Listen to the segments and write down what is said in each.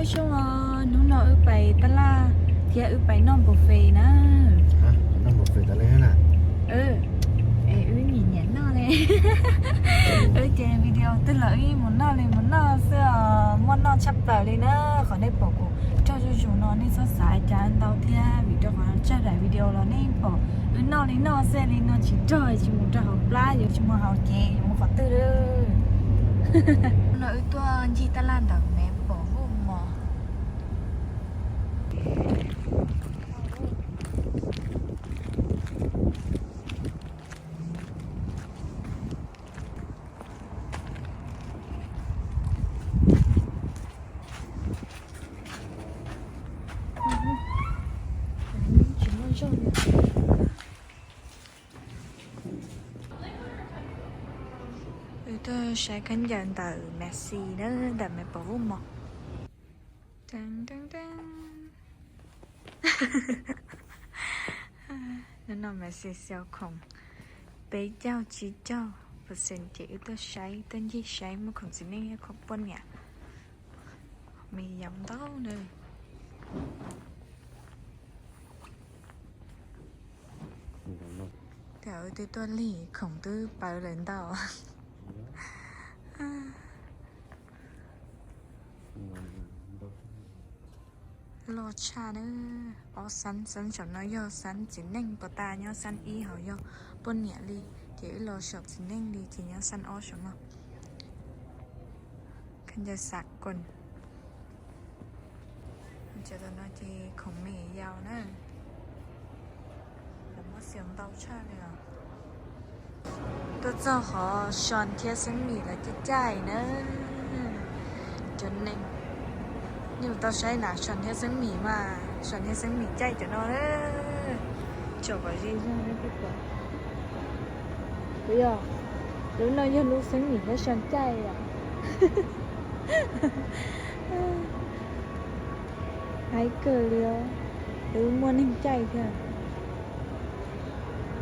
Zoo, hnub no wb pais taj laj thiab wb pais noj buffet na. Noj buffet tas li na. Es wb nyiam nyiam noj li. Wb ces video twg los wb mus noj li mus noj xwb os, muaj noj tshaj plaws li na. Qhov nej pom kuv tso zuj zus no nej txhob xav cas ntau thiab, vim rau qhov tsawg daim video los nej pom wb noj li noj xwb li no tsis rog tsis mus rau hauv plab, yuav tsis mus hauv ces yuav mus qhov twg li. No wb tuaj ncig taj laj ntawm Maple Woods Mall. Wb tuaj saib khaub ncaws ntawm Macy's na, ntawm Maple Woods Mall. Hnub no Macy's sale khoom peb caug tsib caug percent ces wb tuaj saib, tuaj ncig saib muaj khoom txiv neej thiab khoom poj niam. Me yau ntau na. Tam wb twb tuaj lig khoom twb pawv lawm ntau. Loj tshaj na. Ob xab, xab saum no yog xab txiv neej, pas tas nyob xab ib, ho yog poj niam li, ces wb los saum txiv neej li ces nyob xab ob saum no. Khaub ncaws xav koos. Cov no ces khoom me yau na. Lawv muab sale ntau tshaj li os. Tuaj txog qhov Sean thiab Xeeb Mim lawv caij caij na. Cov neeg, nej mus tau saib na, Sean thiab Xeeb Mim mas, Sean thiab Xeeb Mim caij cov no na. Tsom kom ze zog nej thiaj pom. Puas yog? Lub no yog lub Xeeb Mim thiab Sean caij os. Haib kawg li os. Twb muaj neeg caij thiab.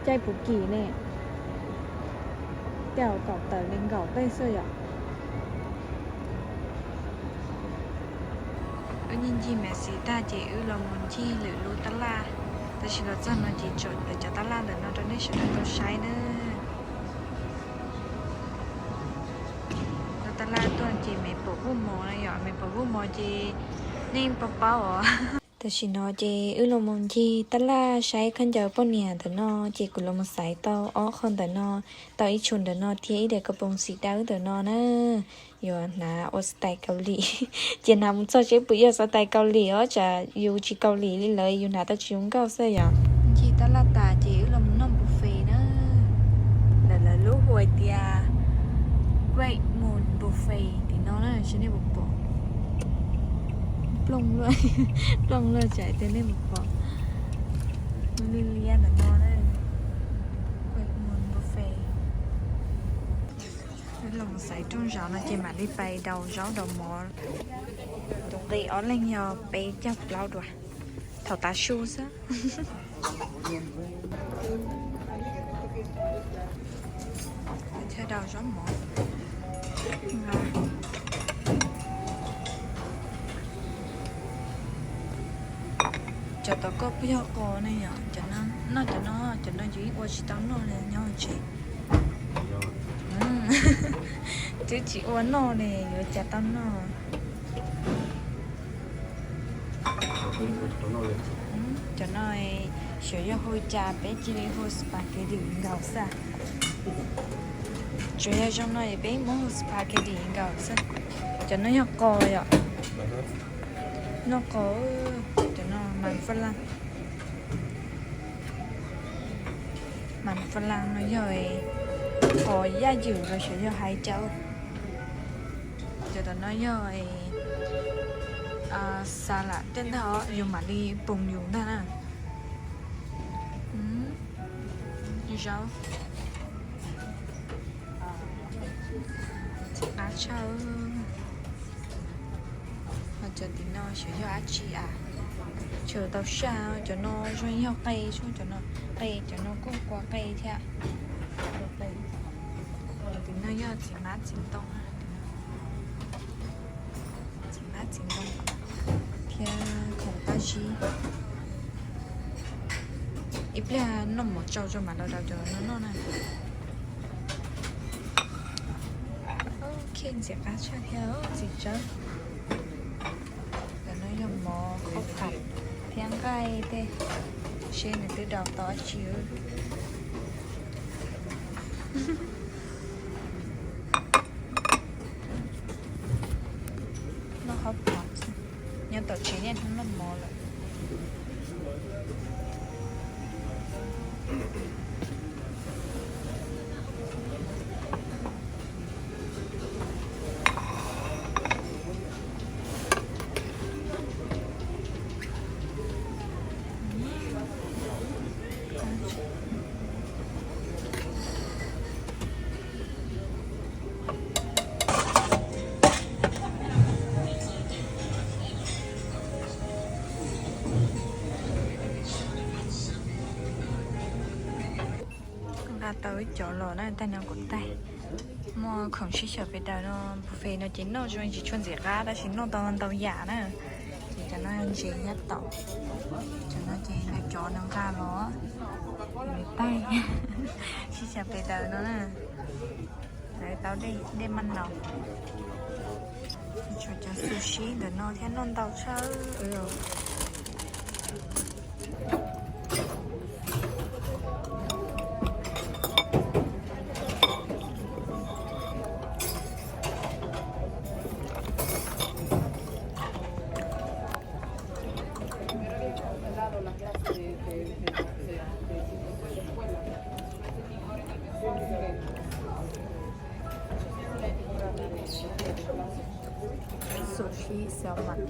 Caij puv kim ne? Tej zaum kaum tawm nees nkaum tej xwb yom. Wb ncig ncig Macy's tag ces wb los mus ncig lwm lub tab laj, tab sis los txog no ces tso lawv cov tab laj ntawm no rau nej sawv daws tau saib na. Lub tab laj tuaj ces Maple Woods Mall na yom, Maple Woods Mall ces nej paub paub os. Tam sim no ces wb los mus ncig tab laj saib khaub ncaws poj niam ntawm no, ces kuv los mus xaiv tau ob qho ntawm no, tau ib tshu ntawm no thiab ib daim ko poos xim dawb ntawm no na. Yuav hnav ua style Kaus Lim, ces hnav mus txog seb puas yog style Kaus Lim os, tsam yus tsis Kaus Lim li lawv yus hnav tau tsis zoo nkauj xwb yom. Ncig tab laj tas ces wb los mus noj buffet na. Lawv, lawv lub hu hais tias Great Moon Buffet tim no na, seb nej puas pom. Plooj luaj, plooj luaj tsam tias nej puas pom. Liab liab ntawm no na. Great Moon Buffet. Wb los xaiv rooj zaum no ces mam li pais daus zaub daus mov. Tus nqi ob leeg yog peb caug plaub duas. Thaum tav su xwb. Thiaj daus zaub mov. Cov tau koj puas yog qos ne yom? Noj cov no, cov no yus yeej ua tsis tau noj li nyob tsev. Twb tsis ua noj li yuav cas tau noj. Cov no xyov yog hu cas peb cia li hu spaghetti nkaus xwb. Tsuas yog zoo no es peb muab hu spaghetti nkaus xwb. Cov no yog qos yom? Noj qos, cov no mas faj laj. Mas faj laj no yog qos yaj ywm los xyov yog hais cas. Cov tom no yog xas lam tej ntag, yus mam li poos yus ntag na. Zaub. Qab tshaj. Ho cov tim no xyov yog dab tsi a. Tseem tau saj, cov no zoo yog qe, cov no qe, cov no kuj kua qe thiab. Tim no yog txiv hmab txiv ntoo. Txiv hmab txiv ntoo. Sib, ib pliag noj mov tsau tso mam los rau cov no noj na. Ok, ntxim qab tshaj thiab txiv tsawb. Cov no yog mov khaub pham thiab nqaij tej, seb nws twb rau tau dab tsi. Noj khaub pham, nyob tom tsev niaj hnub noj mov lawm. Nqa tau ib cov los na, tag nrho kuv taig. Muaj khoom sib xyaw pes daws no, buffet no ces noj zoo tsis tshua ntxim qab tab sis noj tau ntau yam na. Ces cov no ntses thiab taum, cov no ces yog cov nws nqa los, nws taig sib xyaw pes daws no na. Lawv tau dej maj naus, tshuav cov xu sib ntawm no thiab, noj ntau tshaj. Sushi salmon.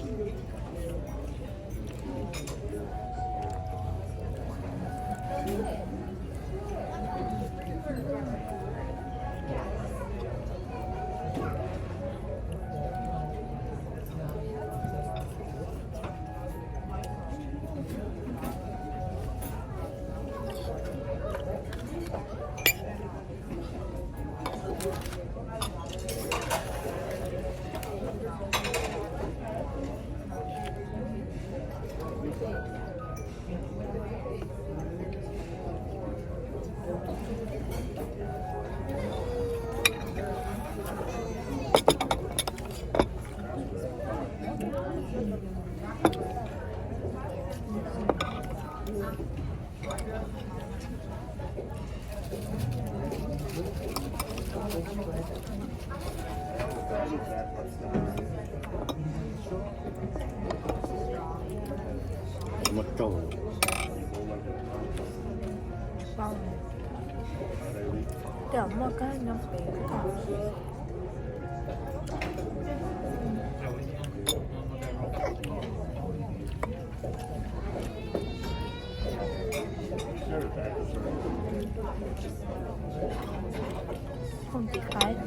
Muab rau. Tej zaum muaj kab nyob pem. Kooj tis qaib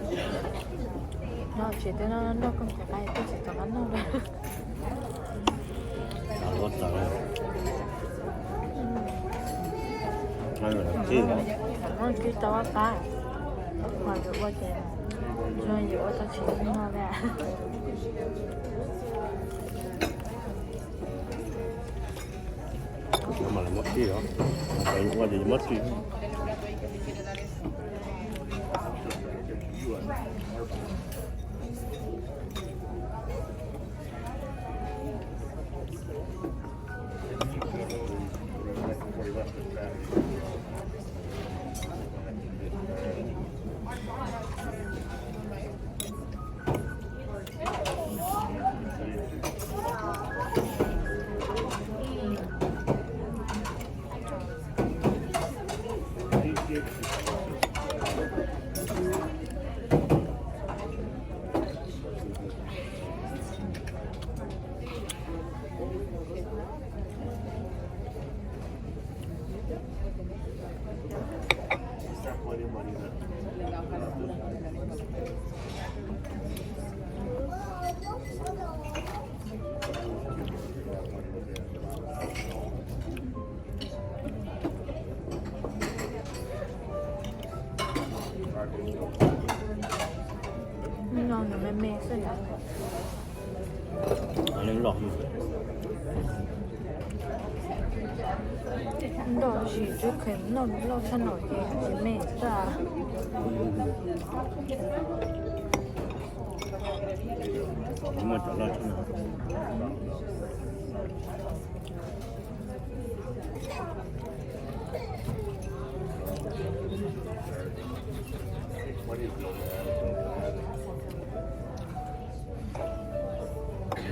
no, tsis twb noj kooj tis qaib twb tsis tau qab noj li. Muab kib tau qab, mas yuav ua ces, yuav ua tau tsis noj li. Mas muab kib os, ua ces muab kib. No nws me me xwb na. Nws loj. Nroj sim twb kheev noj loj tshaj no ces tsis me tag. Muaj cov loj tshaj no.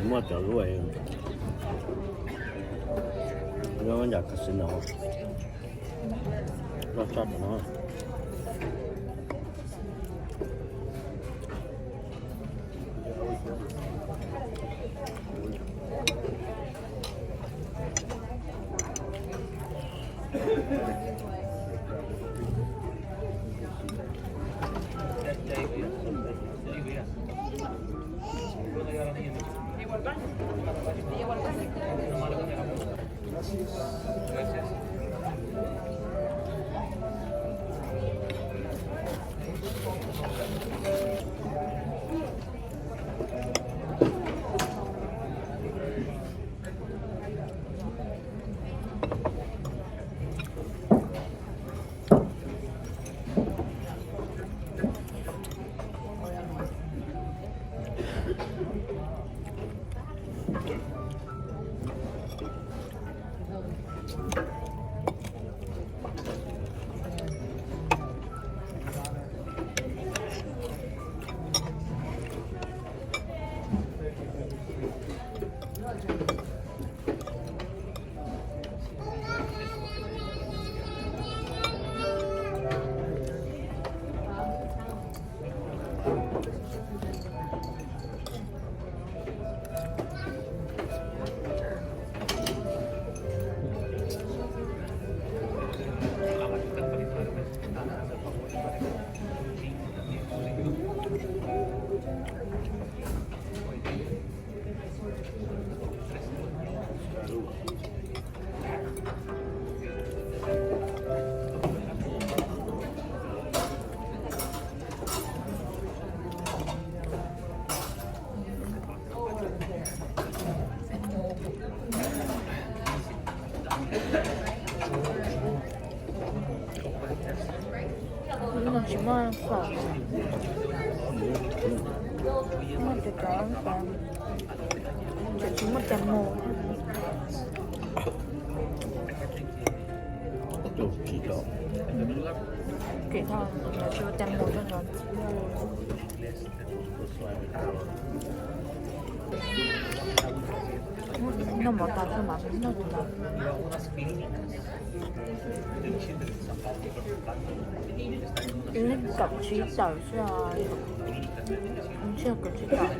Muaj cov lub, lub yam casino, loj tshaj cov no. Lub no tsis muaj khoom, muaj cov cov, cov tsis muaj cov mus. Tsis tau, tsis ua cov mus rau cov. Noj mov tas xwb mas noj tus ntawd. Ib leeg kaum tsib tawm xwb os. Ntshe kaum tsib tawm,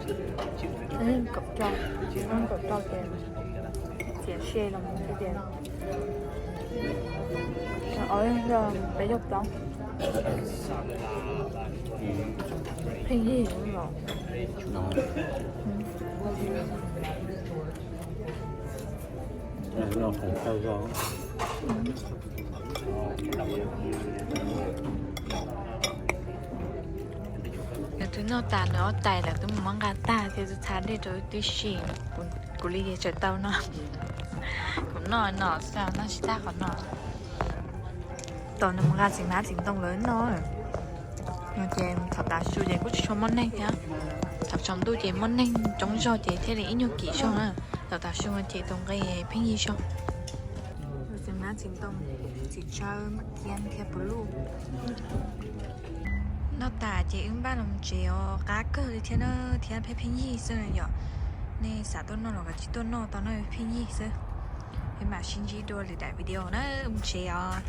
ib leeg kaum rau, ib leeg kaum rau ces txiav se los mus xwb ces. Peb caug plaub. Pheej yig los. Nws twb noj tas nws ob tais lawm, twb mus muab nqa tag thiab, twb txhab dej rau wb tib si. Kuv li ces tsawm tau no. Kuv noj no xwb, noj tsis tag qhov no. Tos nws mus nqa txiv hmab txiv ntoo lawv noj. No ces thaum tav su ces kuj tsis tshua muaj neeg thiab. Thaum tsaus ntuj ces muaj neeg coob zog ces thiaj li ib nyuag kim zog na. Thaum tav su ces tus nqi pheej yig zog. Txiv hmab txiv ntoo, txiv tsawb, maj kiab thiab pw luj. Noj tas ces wb npaj los tsev os, qab kawg li thiab na, thiab pheej pheej yig xwb yom. Nej xav tuaj noj los kav tsij tuaj noj tau na, pheej yig xwb. Peb mam sib ntsib dua lwm daim video na, mus tsev os.